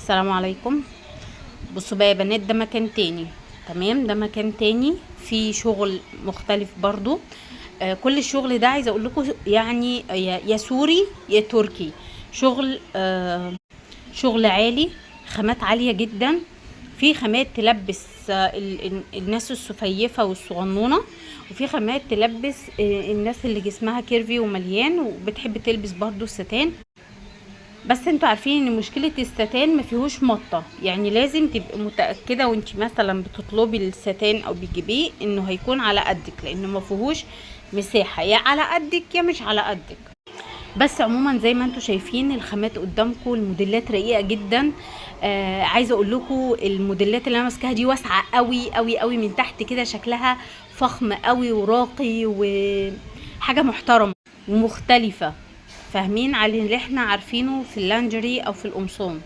السلام عليكم. بصوا بقى يا بنات، ده مكان تاني، تمام؟ ده مكان تاني في شغل مختلف برضو. كل الشغل ده عايزه اقول لكم يعني يا سوري يا تركي، شغل عالي، خامات عالية جدا. في خامات تلبس الناس السفيفه والصغنونه، وفي خامات تلبس الناس اللي جسمها curvy ومليان وبتحب تلبس برضو الستان. بس انتوا عارفين ان مشكلة الستان ما فيهوش مطة، يعني لازم تبقي متأكدة وانت مثلا بتطلبي الستان او بتجيبيه انه هيكون على قدك، لانه ما فيهوش مساحة، يا على قدك يا مش على قدك. بس عموما زي ما انتوا شايفين الخامات قدامكم، الموديلات رقيقة جدا. عايزة اقول لكم الموديلات اللي انا ماسكاها دي واسعة قوي قوي قوي من تحت كده، شكلها فخم قوي وراقي وحاجة محترمة ومختلفة، فاهمين على اللي احنا عارفينه في اللانجري او في القمصان.